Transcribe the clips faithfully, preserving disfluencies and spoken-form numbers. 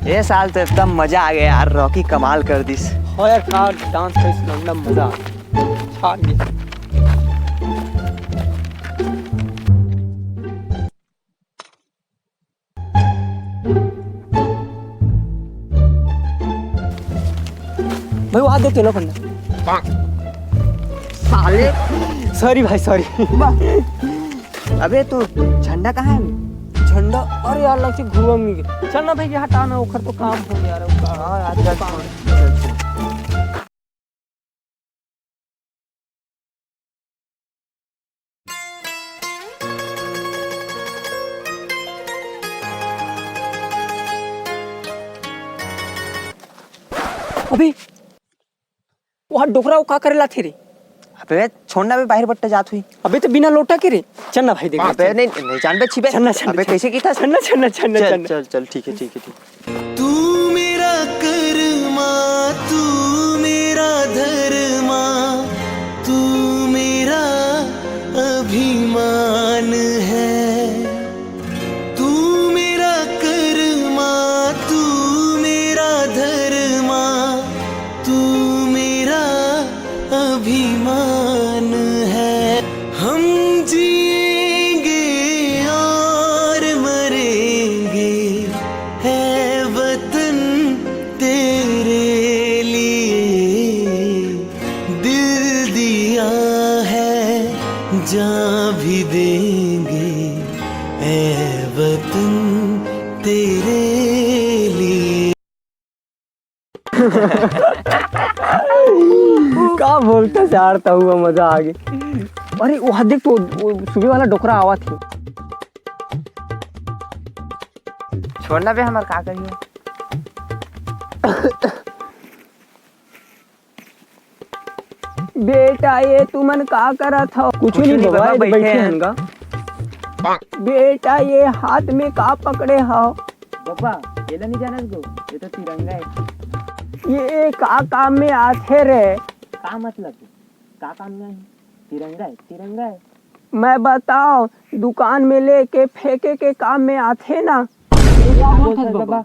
ए साल तो एकदम मजा आ गया यार, रॉकी कमाल कर दिस। हो यार, का डांस करिस, एकदम मजा आ गया। भाई, वो हाथ दे, तेलो फंडा। साले। सॉरी भाई, सॉरी। अबे, तो झंडा कहाँ है? झंडा? अरे यार, लगथे घुरुवा में गे। चल ना भाई, हटा ना, ओखर तो काम हो यार, ओखर। हाँ यार, चल, काम। चल, चल। अबे, वो डोकरा वो का करे लाथे रे? अबे, छोड़ ना बे, बाहर बट्टा जात हुई। अबे, तो बिना लोटा के रे। चल ना भाई, देख। अबे, नहीं, नहीं जान बे, छिबे। चल ना, चल ना, अबे, चल। कैसे की था? चल ना, चल ना, चल ना, चल चल, ना। चल, चल, ठीक है, ठीक है, ठीक। तू मेरा कर्मा, तू मेरा धर्मा, तू मेरा अभिमान है। तू मेरा कर्मा, तू मेरा धर्मा, तू मेरा अभिमान है। हम जिएंगे और मरेंगे, है वतन तेरे लिए। दिल दिया है, जान भी देंगे, ए वतन तेरे लिए। का बोलता यार, त हुआ मजा आ गया। अरे, वो देख तो, वो सुबह वाला डोकरा आवा थे। छोड़ना बे, हमार का करियो। बेटा, ये तुमन का करत हव? कुछ कुछ नहीं नहीं बबा, बाबा, ये बैठे बैठे हैं। हन गा। बेटा, ये हाथ में का पकड़े हव? बबा, ये ला नहीं जानत गो, ये तो तिरंगा है। ये का काम में आथे रे? का मतलब? का काम में आही? तिरंगा है, तिरंगा है। मैं बताओ, दुकान में लेके फेंके के काम में आथे ना। ये का बोलत हस बबा?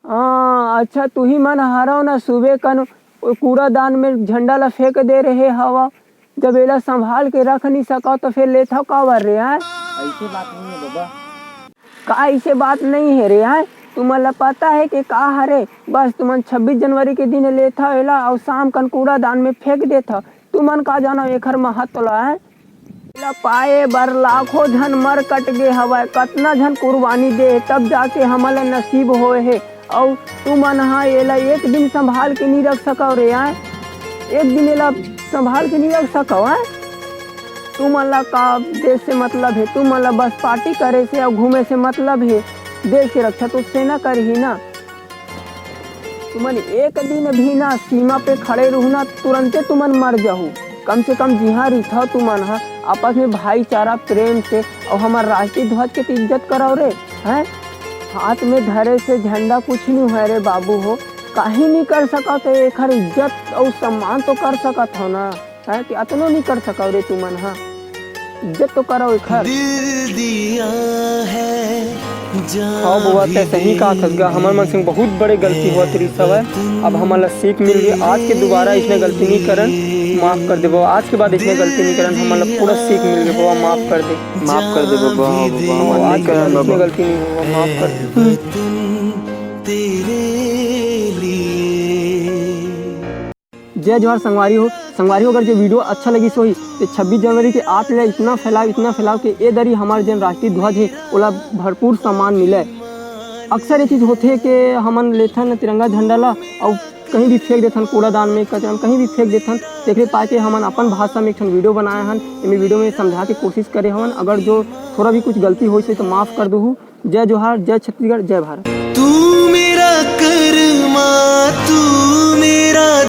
हाँ, अच्छा, तुही मन हरव ना, सुबह कन वो कूड़ादान में झंडा ला फेंक दे रहे हवा। जब एला संभाल के रख नहीं सकव, तो फिर लेथव काबर रे, हैं? ऐसे बात नहीं है बबा। का ऐसे बात नहीं है रे, हैं? तुमन ला पता है कि का हरे? बस तुमन छब्बीस जनवरी के दिन लेथव एला, अउ शाम कन कूड़ादान में फेंक देथव। तुमन का जानव एखर महत्व ला, हैं? एला पाए बर लाखों झन मर कट गे हवय, कतना झन कुर्बानी दे हे, तब जाके हमन ला नसीब होए हे। अउ तुमन ह एला एक दिन संभाल के नी रख सकव रे, आय? एक दिन एला संभाल के नी रख सकव, आय? तुमन ला का देश से मतलब हे? तुमन ला बस पार्टी करे से अउ घूमे से मतलब हे। देश के रक्षा तो सेना करही ना। तुमन एक दिन भी ना सीमा पे खड़े रहू ना, तुरंते तुमन मर जाहू। कम से कम जिहाँ रिथव तुमन ह, आपस में भाईचारा, प्रेम से, अउ हमर राष्ट्रीय ध्वज के तो इज्जत करव रे, हैं? हाथ में धरे से झंडा कुछ नहीं है रे बाबू हो, काहे नहीं कर सकत हो? एखर इज्जत अउ सम्मान तो कर सकत हो ना। काहे कि अतनो नहीं कर सकव रे तुमन ह, इज्जत तो करव एखर। दिल दिया है, जान हाँ बउआ, भी तैं सही कहा थस गा, हमर मन संग बहुत बड़े गलती होवत रिहिस हवय। अब हमन ला सीख मिल गे, आज के दोबारा अइसने गलती नहीं करन, माफ कर दे बउआ, आज के बाद अइसने गलती नहीं करन, हमन ला पूरा सीख मिल गे बउआ, माफ कर दे। माफ कर दे बउआ, हाँ बउआ, हमन आज के बाद अइसने गलती नहीं होवय, माफ कर दे। तेरे लिए। जय जोहार संगवारी हो। संगवारी हो, अगर जो video अच्छा लगिस होही, तो छब्बीस जनवरी के आप ले इतना फैलाव, इतना फैलाव कि ए दरी हमार जेन राष्ट्रीय ध्वज हे, ओला भरपूर सम्मान मिले। अक्सर ये चीज होथे कि हमन लेथन तिरंगा झंडा ला अउ कहीं भी फेंक देथन, कूड़ादान में, कचरा में, कहीं भी फेंक देथन। तेखरे पाके हमन अपन भाषा में एक ठन video बनाए हन, एमे video में समझा के कोशिश करे हवन। अगर जो थोड़ा भी कुछ गलती होइस हे, तो माफ कर दुहू। जय जोहार, जय छत्तीसगढ़, जय भारत। तू मेरा कर्मा, तू मेरा